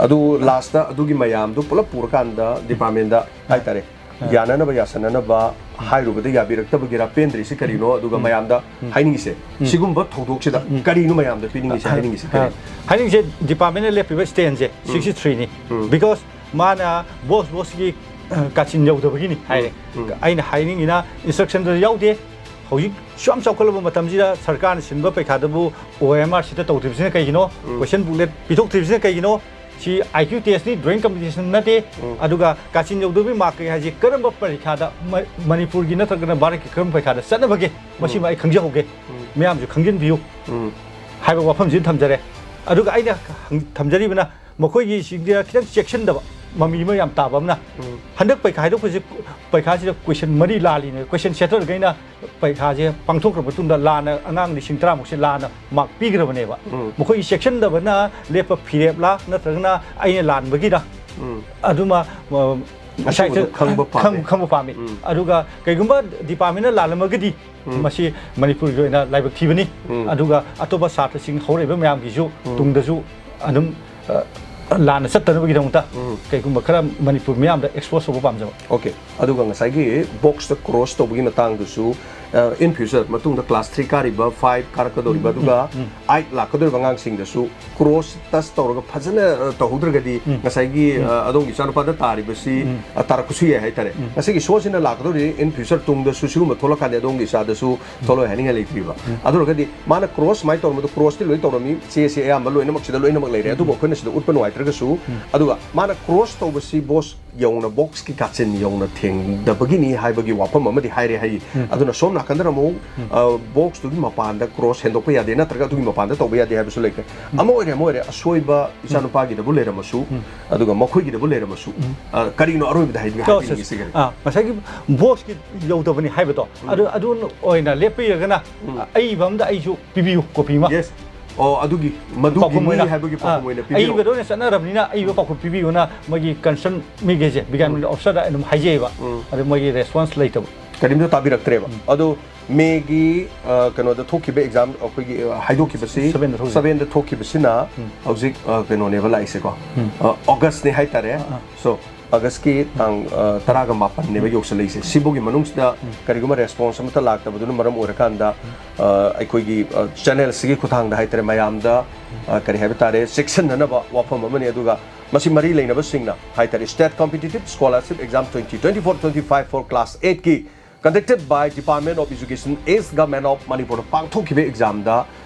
ꯑꯗꯨ last ꯇ ꯑꯗꯨꯒꯤ ꯃꯌꯥꯝꯗꯨ ꯄꯨꯂꯞ ꯄꯨꯔꯀꯥꯟꯗ department ꯗ ꯍꯥꯏꯇꯥꯔꯦ, ꯑ꯫ ꯌꯥꯅꯅꯕ ꯌꯥꯁꯟꯅꯅꯕ ꯍꯥꯏꯔꯨꯕꯗ ꯌꯥꯕꯤꯔꯛꯇꯕꯒꯤꯔꯥ, ꯄꯦꯟꯗ꯭ꯔꯤꯁꯤ ꯀꯔꯤꯅꯣ? ꯑꯗꯨꯒ ꯎꯝ꯫ ꯃꯌꯥꯝꯗ ꯎꯝ꯫ ꯍꯥꯏꯅꯤꯡꯉꯤꯁꯦ, ꯎꯝ꯫ ꯁꯤꯒꯨꯝꯕ ꯊꯧꯗꯣꯛꯁꯤꯗ ꯎꯝ꯫ ꯀꯔꯤꯅꯣ ꯃꯌꯥꯝꯗ ꯄꯤꯅꯤꯡꯉꯤꯁꯦ, ꯑ, ꯍꯥꯏꯅꯤꯡꯉꯤꯁꯦ ꯑ, ꯀꯔꯤ? ꯍꯥꯏꯅꯤꯡꯉꯤꯁꯦ department ꯅ ꯂꯦꯞꯄꯤꯕ stand ꯁꯦ ꯎꯝ꯫ sixty three ꯅꯤ꯫ ꯎꯝ꯫ Because ꯃꯥꯅ box, box ꯀꯤ, ꯑ, ꯀꯥꯆꯤꯟ ꯌꯧꯗꯕꯒꯤꯅꯤ ꯍꯥꯏꯔꯦ꯫ ꯎꯝ꯫ ꯎꯝ꯫ ꯑꯩꯅ ꯍꯥꯏꯅꯤꯡꯉꯤꯅ instruction ꯗ ꯌꯥꯎꯗꯦ꯫ ꯍꯧꯖꯤꯛ ꯁꯨꯛ ꯌꯥꯝ ꯆꯥꯎꯈꯠꯂꯕ ꯃꯇꯝꯁꯤꯗ ꯁꯔꯀꯥꯔꯅ ꯁꯤꯟꯕ ꯄꯩꯈꯥꯗꯕꯨ O M R sheet ꯇꯧꯗ꯭ꯔꯤꯕꯁꯤꯅ ꯀꯩꯒꯤꯅꯣ? ꯎꯝ꯫ Question booklet ꯄꯤꯊꯣꯛꯇ꯭ꯔꯤꯕꯁꯤꯅ ꯀꯩꯒꯤꯅꯣ? ꯁꯤ I Q test ꯅꯤ, drawing competition ꯅꯠꯇꯦ꯫ ꯎꯝ꯫ ꯑꯗꯨꯒ ꯀꯥꯆꯤꯟ ꯌꯧꯗꯕꯒꯤ mark ꯀꯩ ꯍꯥꯏꯁꯤ ꯀꯔꯝꯕ ꯄꯔꯤꯈꯥꯗ, ꯃ-, ꯃꯅꯤꯄꯨꯔꯒꯤ ꯅꯠꯇ꯭ꯔꯒꯅ ꯚꯥꯔꯠꯀꯤ ꯀꯔꯝꯕ ꯄꯔꯤꯈꯥꯗ ꯆꯠꯅꯕꯒꯦ? ꯃꯁꯤꯃ ꯎꯝ꯫ ꯑꯩ ꯈꯪꯖꯍꯧꯒꯦ꯫ ꯎꯝ꯫ ꯃꯌꯥꯝꯁꯨ ꯈꯪꯖꯤꯟꯕꯤꯌꯨ ꯎꯝ꯫ ꯍꯥꯏꯕ ꯋꯥꯐꯝꯁꯤ ꯊꯝꯖꯔꯦ꯫ ꯑꯗꯨꯒ ꯑꯩꯅ ꯍꯪ-, ꯊꯝꯖꯔꯤꯕꯅ ꯃꯈꯣꯏꯒꯤ ꯁꯤꯗ ꯈꯤꯇꯪ ꯆꯦꯛꯁꯤꯟꯗꯕ, ꯃꯃꯤ ꯑꯃ ꯌꯥꯝ ꯇꯥꯕ ꯑꯃꯅ, ꯎꯝ꯫ ꯍꯟꯗꯛ ꯄꯩꯈꯥ ꯍꯥꯏꯗꯣꯛꯄꯁꯦ, ꯄꯩꯈꯥꯁꯤꯗ ꯀꯣꯏꯁꯟ ꯃꯔꯤ ꯂꯥꯜꯂꯤꯅꯦ꯫ ꯀꯣꯏꯁꯟ ꯁꯦꯇꯔꯈꯩꯅ ꯄꯩꯈꯥꯁꯦ ꯄꯥꯡꯊꯣꯛꯈ꯭ꯔ ꯃꯇꯨꯡꯗ ꯂꯥꯟꯅ ꯑꯉꯥꯡ ꯂꯤꯁꯤꯡ ꯇꯔꯥꯃꯨꯛꯁꯦ ꯂꯥꯟꯅ ꯃꯥꯔꯛ ꯄꯤꯈ꯭ꯔꯕꯅꯦꯕ꯫ ꯎꯝ꯫ ꯃꯈꯣꯏꯒꯤ ꯆꯦꯛꯁꯤꯟꯗꯕꯅ ꯂꯦꯞꯄ ꯐꯤꯔꯦꯞꯂꯥ ꯅꯠꯇ꯭ꯔꯒꯅ ꯑꯩꯅ ꯂꯥꯟꯕꯒꯤꯔ? ꯎꯝ꯫ ꯑꯗꯨꯃ, ꯑ, ꯑꯁꯨꯝꯕꯗꯣ ꯏꯁꯥ ꯏꯊꯟ ꯈꯪꯕ ꯄꯥꯝꯃꯦ꯫ ꯈꯪ-, ꯈꯪꯕ ꯄꯥꯝꯃꯤ꯫ ꯎꯝ꯫ ꯑꯗꯨꯒ ꯀꯩꯒꯨꯝꯕ ꯗꯤꯄꯥꯔꯠꯃꯦꯟꯅ ꯂꯥꯜꯂꯝꯃꯒꯗꯤ, ꯎꯝ꯫ ꯃꯁꯤ ꯃꯅꯤꯄꯨꯔꯒꯤ ꯑꯣꯏꯅ ꯂꯥꯏꯕꯛ ꯊꯤꯕꯅꯤ꯫ ꯎꯝ꯫ ꯑꯗꯨꯒ ꯑꯇꯣꯞꯄ ꯁꯥꯇ꯭ꯔꯁꯤꯡ ꯍꯧꯔꯛꯏꯕ ꯃꯌꯥꯝꯒꯤꯁꯨ ꯎꯝ꯫ ꯇꯨꯡꯗꯁꯨ ꯑꯗꯨꯝ, ꯑ, ꯂꯥꯟꯅ ꯆꯠꯇꯅꯕꯒꯤꯗꯃꯛꯇ ꯎꯝ꯫ ꯀꯩꯒꯨꯝꯕ ꯈꯔ ꯃꯅꯤꯄꯨꯔ ꯃꯤꯌꯥꯝꯗ ꯑꯦꯛꯁꯄꯣꯖ ꯇꯧꯕ ꯄꯥꯝꯖꯕ꯫ ꯑꯣꯀꯦ꯫ ꯑꯗꯨꯒ ꯉꯁꯥꯏꯒꯤ ꯕꯣꯛꯁꯇ ꯀ꯭ꯔꯣꯁ ꯇꯧꯕꯒꯤ ꯃꯇꯥꯡꯗꯨꯁꯨ, ꯑ, in future ꯃꯇꯨꯡꯗ ꯀ꯭ꯂꯥꯁ ꯊ꯭ꯔꯤ ꯀꯥꯔꯤꯕ, ꯐꯥꯏꯚ ꯀꯥꯔꯛꯀꯗꯧꯔꯤꯕ, ꯎꯝ, ꯑꯗꯨꯒ ꯎꯝ, ꯎꯝ꯫ ꯑꯥꯏꯠ ꯂꯥꯛꯀꯗꯧꯔꯤꯕ ꯑꯉꯥꯡꯁꯤꯡꯗꯁꯨ ꯀ꯭ꯔꯣꯁ ꯇꯁ ꯇꯧꯔꯒ ꯐꯖꯅ, ꯑ, ꯇꯧꯍꯧꯗ꯭ꯔꯒꯗꯤ ꯎꯝ꯫ ꯉꯁꯥꯏꯒꯤ, ꯎꯝ꯫ ꯑ, ꯑꯗꯣꯝꯒꯤ ꯏꯆꯥꯅꯨꯄꯥꯗ ꯇꯥꯔꯤꯕꯁꯤ, ꯎꯝ꯫ ꯑ, ꯇꯥꯔꯛꯄꯁꯨ ꯌꯥꯏ ꯍꯥꯏꯇꯥꯔꯦ꯫ ꯎꯝ꯫ ꯉꯁꯤꯒꯤ ꯁꯣꯁꯤꯅ ꯂꯥꯛꯀꯗꯧꯔꯤ in future ꯇꯨꯡꯗꯁꯨ ꯁꯤꯒꯨꯝꯕ ꯊꯣꯛꯂꯛꯀꯥꯟꯗ ꯑꯗꯣꯝꯒꯤ ꯏꯆꯥꯗꯁꯨ ꯎꯝ꯫ ꯊꯣꯛꯂꯛꯑꯣꯏ ꯍꯥꯏꯅꯤꯡꯉꯥꯏ ꯂꯩꯇ꯭ꯔꯤꯕ꯫ ꯎꯝ꯫ ꯑꯗꯨ ꯑꯣꯏꯔꯒꯗꯤ ꯃꯥꯅ ꯀ꯭ꯔꯣꯁ ꯁꯨꯃꯥꯏꯅ ꯇꯧꯔꯝꯕꯗꯣ, ꯀ꯭ꯔꯣꯁꯇꯤ ꯂꯣꯏ ꯇꯧꯔꯝꯃꯤ, ꯆꯦꯁꯦ ꯑꯌꯥꯝꯕ ꯂꯣꯏꯅꯃꯛꯁꯤꯗ ꯂꯣꯏꯅꯃꯛ ꯂꯩꯔꯦ꯫ ꯎꯝ꯫ ꯑꯗꯨꯕꯨ ꯑꯩꯈꯣꯏꯅ ꯁꯤꯗ ꯎꯠꯄ ꯅꯨꯡꯉꯥꯏꯇ꯭ꯔꯒꯁꯨ, ꯎꯝ꯫ ꯑꯗꯨꯒ ꯃꯥꯅ ꯀ꯭ꯔꯣꯁ ꯇꯧꯕꯁꯤ ꯕꯣꯁ ꯌꯧꯅ, ꯕꯣꯛꯁꯀꯤ ꯀꯥꯆꯤꯟ ꯌꯧꯅ ꯊꯦꯡꯗꯕꯒꯤꯅꯤ ꯍꯥꯏꯕꯒꯤ ꯋꯥꯐꯝ ꯑꯃꯗꯤ ꯍꯥꯏꯔꯦ ꯍꯥꯏ꯫ ꯎꯝ꯫ ꯑꯗꯨꯅ ꯁꯣꯝ ꯅꯥꯀꯟꯗꯅ ꯑꯃꯨꯛ, ꯎꯝ꯫ ꯑ, ꯕꯣꯛꯁꯇꯨꯒꯤ ꯃꯄꯥꯟꯗ ꯀ꯭ꯔꯣꯁ ꯍꯦꯟꯗꯣꯛꯄ ꯌꯥꯗꯦ, ꯅꯠꯇ꯭ꯔꯒ ꯑꯗꯨꯒꯤ ꯃꯄꯥꯟꯗ ꯇꯧꯕ ꯌꯥꯗꯦ ꯍꯥꯏꯕꯁꯨ ꯂꯩꯈ꯭ꯔꯦ꯫ ꯎꯝ꯫ ꯑꯃ ꯑꯣꯏꯔꯦ, ꯑꯃ ꯑꯣꯏꯔꯦ, ꯑꯁꯣꯏꯕ ꯎꯝ꯫ ꯏꯆꯥꯅꯨꯄꯥꯒꯤꯗꯕꯨ ꯂꯩꯔꯝꯃꯁꯨ, ꯎꯝ꯫ ꯑꯗꯨꯒ ꯃꯈꯣꯏꯒꯤꯗꯕꯨ ꯂꯩꯔꯝꯃꯁꯨ, ꯎꯝ꯫ ꯑ, ꯀꯔꯤꯅꯣ ꯑꯔꯣꯏꯕꯗ ꯍꯥꯏꯅꯤꯡ-, ꯇꯣ, ꯍꯥꯏꯅꯤꯡꯉꯤꯁꯤ ꯀꯔꯤ? ꯑ, ꯉꯁꯥꯏꯒꯤ ꯕꯣꯛꯁꯀꯤ ꯌꯧꯗꯕꯅꯤ ꯍꯥꯏꯕꯗꯣ, ꯎꯝ꯫ ꯑꯗꯨ, ꯑꯗꯨ ꯑꯣꯏꯅ ꯂꯦꯞꯄꯤꯔꯒꯅ, ꯎꯝ꯫ ꯑ, ꯑꯏꯕ ꯑꯝꯗ ꯑꯩꯁꯨ ꯄꯤꯕꯤꯌꯨ, ꯀꯣꯄꯤ ꯑꯃ꯫ Yes꯫ ꯑꯣ, ꯑꯗꯨꯒꯤ, ꯃꯗꯨꯒꯤ ꯄꯥꯎꯈꯨꯝ ꯃꯤ ꯑꯣꯏꯅ꯫ ꯍꯥꯏꯕꯒꯤ ꯑꯥ, ꯄꯥꯎꯈꯨꯝ ꯑꯣꯏꯅ ꯄꯤꯕꯤꯔꯛꯑꯣ꯫ ꯑꯏꯕꯗ ꯑꯣꯏꯅ ꯆꯠꯅꯔꯕꯅꯤꯅ, ꯑꯏꯕ ꯄꯥꯎꯈꯨꯝ ꯄꯤꯕꯤꯌꯨꯅ ꯃꯣꯏꯒꯤ concern ꯃꯤꯈꯩꯁꯦ, ꯕꯤꯒ꯭ꯌꯥꯟ ꯎꯝ꯫ ꯑꯣꯐꯤꯁꯔꯗ ꯑꯗꯨꯝ ꯍꯥꯏꯖꯩꯑꯕ꯫ ꯎꯝ꯫ ꯑꯗꯨ ꯃꯣꯏꯒꯤ ꯔꯦꯁꯄꯣꯟꯁ ꯂꯩꯇꯕ꯫ ꯀꯔꯤꯝꯇ ꯇꯥꯕꯤꯔꯛꯇ꯭ꯔꯦꯕ꯫ ꯎꯝ꯫ ꯑꯗꯣ ꯃꯦꯒꯤ, ꯑ, ꯀꯩꯅꯣꯗ ꯊꯣꯛꯈꯤꯕ ꯑꯦꯛꯖꯥꯝ, ꯑꯩꯈꯣꯏꯒꯤ, ꯑ, ꯍꯥꯏꯗꯣꯛꯈꯤꯕꯁꯤ seven ꯗ ꯊꯣꯛꯈꯤꯕ꯫ Seven ꯗ ꯊꯣꯛꯈꯤꯕꯁꯤꯅ ꯎꯝ꯫ ꯍꯧꯖꯤꯛ, ꯑ, ꯀꯩꯅꯣꯅꯦꯕ ꯂꯥꯛꯏꯁꯦꯀꯣ꯫ ꯎꯝ꯫ ꯑ, ꯑꯣꯒꯁꯅꯦ ꯍꯥꯏꯇꯥꯔꯦ꯫ ꯑꯥ, ꯑꯥ꯫ So, ꯑꯣꯒꯁꯀꯤ ꯇꯥꯡ, ꯑ, ꯇꯔꯥꯒ ꯃꯥꯄꯟꯅꯦꯕ ꯌꯧꯁꯜꯂꯛꯏꯁꯦ꯫ ꯁꯤꯐꯥꯎꯒꯤ ꯃꯅꯨꯡꯁꯤꯗ ꯎꯝ꯫ ꯀꯔꯤꯒꯨꯝꯕ ꯔꯦꯁꯄꯣꯟꯁ ꯑꯃꯠꯇ ꯂꯥꯛꯇꯕꯗꯨꯅ ꯃꯔꯝ ꯑꯣꯏꯔꯀꯥꯟꯗ, ꯎꯝ꯫ ꯑ, ꯑꯩꯈꯣꯏꯒꯤ, ꯑ, ꯆꯦꯅꯦꯜꯁꯤꯒꯤ ꯈꯨꯠꯊꯥꯡꯗ ꯍꯥꯏꯇꯥꯔꯦ, ꯃꯌꯥꯝꯗ, ꯎꯝ꯫ ꯑ, ꯀꯔꯤ ꯍꯥꯏꯕ ꯇꯥꯔꯦ, ꯆꯦꯛꯁꯤꯟꯅꯅꯕ ꯋꯥꯐꯝ ꯑꯃꯅꯤ꯫ ꯑꯗꯨꯒ ꯃꯁꯤ ꯃꯔꯤ ꯂꯩꯅꯕꯁꯤꯡꯅ ꯍꯥꯏꯇꯥꯔꯦ, State Competitive Scholarship Exam twenty twenty-four twenty-five for Class eight ꯀꯤ conducted by Department of Education, East Government of ꯃꯅꯤꯄꯨꯔꯗ ꯄꯥꯡꯊꯣꯛꯈꯤꯕ ꯑꯦꯛꯖꯥꯝꯗ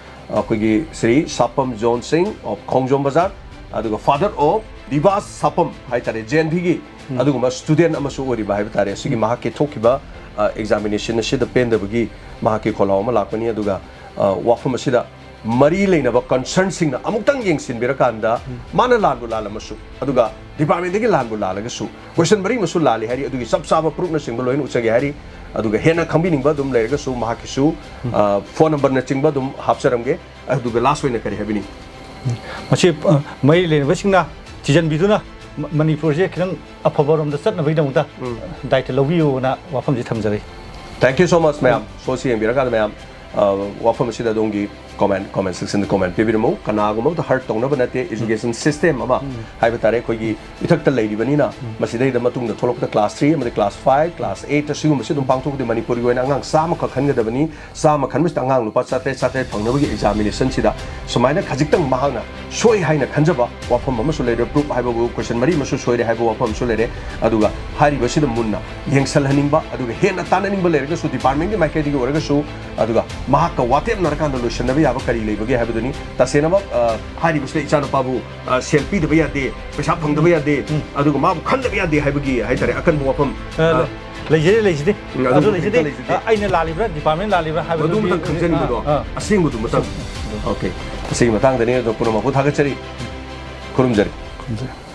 ꯑꯩꯈꯣꯏꯒꯤ ꯁ꯭ꯔꯤ ꯁꯥꯄꯝ ꯖꯣꯟ ꯁꯤꯡ of ꯈꯣꯡꯖꯣꯝ ꯕꯖꯥꯔ, ꯑꯗꯨꯒ father of ꯗꯤꯕꯥꯁ ꯁꯥꯄꯝ ꯍꯥꯏꯇꯥꯔꯦ, ꯖꯦ ꯑꯦꯟ ꯚꯤꯒꯤ ꯎꯝ꯫ ꯑꯗꯨꯒꯨꯝꯕ ꯁ꯭ꯇꯨꯗꯦꯟ ꯑꯃꯁꯨ ꯑꯣꯏꯔꯤꯕ ꯍꯥꯏꯕ ꯇꯥꯔꯦ꯫ ꯑꯁꯤꯒꯤ ꯎꯝ꯫ ꯃꯍꯥꯛꯀꯤ ꯊꯣꯛꯈꯤꯕ, ꯑ, ꯑꯦꯛꯖꯥꯃꯤꯅꯦꯁꯟ ꯑꯁꯤꯗ ꯄꯦꯟꯗꯕꯒꯤ ꯃꯍꯥꯛꯀꯤ ꯈꯣꯜꯂꯥꯎ ꯑꯃ ꯂꯥꯛꯄꯅꯤ꯫ ꯑꯗꯨꯒ, ꯑ, ꯋꯥꯐꯝ ꯑꯁꯤꯗ ꯃꯔꯤ ꯂꯩꯅꯕ ꯀꯟꯁꯔꯟꯁꯤꯡꯅ ꯑꯃꯨꯛꯇꯪ ꯌꯦꯡꯁꯤꯟꯕꯤꯔꯀꯥꯟꯗ, ꯃꯥꯅ ꯂꯥꯟꯕꯨ ꯂꯥꯜꯂꯝꯃꯁꯨ, ꯑꯗꯨꯒ ꯗꯤꯄꯥꯔꯠꯃꯦꯟꯗꯒꯤ ꯂꯥꯟꯕꯨ ꯂꯥꯜꯂꯒꯁꯨ, ꯀꯣꯏꯁꯟ ꯃꯔꯤ ꯑꯃꯁꯨ ꯂꯥꯜꯂꯤ ꯍꯥꯏꯔꯤ, ꯑꯗꯨꯒꯤ ꯆꯞ ꯆꯥꯕ ꯄ꯭ꯔꯨꯐꯅꯆꯤꯡꯕ ꯂꯣꯏꯅ ꯎꯠꯆꯒꯦ ꯍꯥꯏꯔꯤ꯫ ꯑꯗꯨꯒ ꯍꯦꯟꯅ ꯈꯪꯕꯤꯅꯤꯡꯕ ꯑꯗꯨꯝ ꯂꯩꯔꯒꯁꯨ, ꯃꯍꯥꯛꯀꯤꯁꯨ ꯐꯣꯟ ꯅꯝꯕꯔꯅꯆꯤꯡꯕ ꯑꯗꯨꯝ ꯍꯥꯞꯆꯔꯝꯒꯦ꯫ ꯑꯗꯨꯒ ꯂꯥꯁ ꯑꯣꯏꯅ ꯀꯔꯤ ꯍꯥꯏꯕꯤꯅꯤꯡ? ꯃꯁꯤ ꯃꯔꯤ ꯂꯩꯅꯕꯁꯤꯡꯅ ꯊꯤꯖꯤꯟꯕꯤꯗꯨꯅ ꯃꯅꯤꯄꯨꯔꯁꯦ ꯈꯤꯇꯪ ꯑꯐꯕꯔꯣꯝꯗ ꯆꯠꯅꯕꯒꯤꯗꯃꯛꯇ ꯗꯥꯏꯇ ꯂꯧꯕꯤꯌꯨꯅ ꯋꯥꯐꯝꯁꯤ ꯊꯝꯖꯔꯤ꯫ Thank you so much, ꯃꯌꯥꯝ꯫ ꯁꯣꯁꯤ ꯌꯦꯡꯕꯤꯔꯀꯥꯟꯗ ꯃꯌꯥꯝ, ꯋꯥꯐꯝ ꯑꯁꯤꯗ ꯑꯗꯣꯝꯒꯤ ꯀꯣꯃꯦꯟ ꯀꯣꯃꯦꯟ ꯁꯦꯛꯁꯟꯗ ꯀꯣꯃꯦꯟ ꯄꯤꯕꯤꯔꯝꯃꯨ꯫ ꯀꯅꯥꯒꯨꯝꯕ ꯑꯃꯗ ꯍꯔꯠ ꯇꯧꯅꯕ ꯅꯠꯇꯦ꯫ ꯏꯖꯨꯀꯦꯁꯟ ꯁꯤꯁꯇꯦꯝ ꯑꯃ ꯍꯥꯏꯕ ꯇꯥꯔꯦ, ꯑꯩꯈꯣꯏꯒꯤ ꯏꯊꯛꯇ ꯂꯩꯔꯤꯕꯅꯤꯅ, ꯃꯁꯤꯗꯩꯗ ꯃꯇꯨꯡꯗ ꯊꯣꯛꯂꯛꯄꯗ ꯀ꯭ꯂꯥꯁ ꯊ꯭ꯔꯤ ꯑꯃꯗꯤ ꯀ꯭ꯂꯥꯁ ꯐꯥꯏꯚ, ꯀ꯭ꯂꯥꯁ ꯑꯩꯠ ꯑꯁꯤꯒꯨꯝꯕꯁꯤ ꯑꯗꯨꯝ ꯄꯥꯡꯊꯣꯛꯄꯗꯤ ꯃꯅꯤꯄꯨꯔꯒꯤ ꯑꯣꯏꯅ ꯑꯉꯥꯡ ꯆꯥꯝꯃꯈꯛ ꯈꯟꯒꯗꯕꯅꯤ꯫ ꯆꯥꯝꯃ ꯈꯟꯕꯁꯤꯗ ꯑꯉꯥꯡ ꯂꯨꯄꯥ ꯆꯥꯇ꯭ꯔꯦꯠ ꯆꯥꯇ꯭ꯔꯦꯠ ꯐꯪꯅꯕꯒꯤ ꯑꯦꯛꯖꯥꯃꯤꯅꯦꯁꯟꯁꯤꯗ ꯁꯨꯃꯥꯏꯅ ꯈꯖꯤꯛꯇꯪ ꯃꯍꯥꯛꯅ ꯁꯣꯏ ꯍꯥꯏꯅ ꯈꯟꯖꯕ ꯋꯥꯐꯝ ꯑꯃꯁꯨ ꯂꯩꯔꯦ꯫ ꯄ꯭ꯔꯨꯐ ꯍꯥꯏꯕꯕꯨ ꯀꯣꯏꯁꯟ ꯃꯔꯤ ꯑꯃꯁꯨ ꯁꯣꯏꯔꯦ ꯍꯥꯏꯕ ꯋꯥꯐꯝ ꯑꯃꯁꯨ ꯂꯩꯔꯦ꯫ ꯑꯗꯨꯒ ꯍꯥꯏꯔꯤꯕꯁꯤꯗ ꯃꯨꯟꯅ ꯌꯦꯡꯁꯜꯍꯟꯅꯤꯡꯕ, ꯑꯗꯨꯒ ꯍꯦꯟꯅ ꯇꯥꯟꯅꯅꯤꯡꯕ ꯂꯩꯔꯒꯁꯨ ꯗꯤꯄꯥꯔꯠꯃꯦꯟꯒꯤ ꯃꯥꯏꯀꯩꯗꯒꯤ ꯑꯣꯏꯔꯒꯁꯨ, ꯑꯗꯨꯒ ꯃꯍꯥꯛꯀ ꯋꯥꯇꯦꯞꯅꯔꯀꯥꯟꯗ ꯂꯣꯏꯁꯤꯟꯅꯕ ꯌꯥꯕ ꯀꯔꯤ ꯂꯩꯕꯒꯦ ꯍꯥꯏꯕꯗꯨꯅꯤ꯫ ꯇꯁꯦꯡꯅꯃꯛ, ꯑ, ꯍꯥꯏꯔꯤꯕꯁꯤꯗ ꯏꯆꯥꯅꯨꯄꯥꯕꯨ, ꯑ, ꯁꯦꯜ ꯄꯤꯗꯕ ꯌꯥꯗꯦ, ꯄꯩꯁꯥ ꯐꯪꯗꯕ ꯌꯥꯗꯦ, ꯑꯗꯨꯒ ꯃꯥꯕꯨ ꯈꯟꯗꯕ ꯌꯥꯗꯦ ꯍꯥꯏꯕꯒꯤ ꯍꯥꯏꯇꯥꯔꯦ ꯑꯀꯟꯕ ꯋꯥꯐꯝ, ꯑ, ꯂꯩꯖꯗꯦ, ꯂꯩꯖꯗꯦ꯫ ꯎꯝ, ꯑꯗꯨ ꯑꯗꯨ ꯂꯩꯖꯗꯦ, ꯂꯩꯖꯗꯦ꯫ ꯂꯩꯖꯗꯦ꯫ ꯑ, ꯑꯩꯅ ꯂꯥꯜꯂꯤꯕ꯭ꯔꯥ, ꯗꯤꯄꯥꯔꯠꯃꯦꯟ ꯂꯥꯜꯂꯤꯕ꯭ꯔꯥ ꯍꯥꯏꯕꯗꯨꯗꯤ, ꯃꯗꯨꯃꯇꯪ ꯈꯪꯖꯅꯤꯡꯕꯗꯣ, ꯑ, ꯑ꯫ ꯑꯁꯦꯡꯕꯗꯨꯃꯇꯪ꯫ ꯑꯣꯀꯦ, ꯑꯁꯤꯒꯤ ꯃꯇꯥꯡꯗꯅꯤ꯫ ꯑꯗꯣ ꯄꯨꯝꯅꯃꯛꯄꯨ ꯊꯥꯒꯠꯆꯔꯤ, ꯈꯨꯔꯨꯝꯖꯔꯤ꯫ ꯈꯨꯔꯨꯝꯖꯔꯤ꯫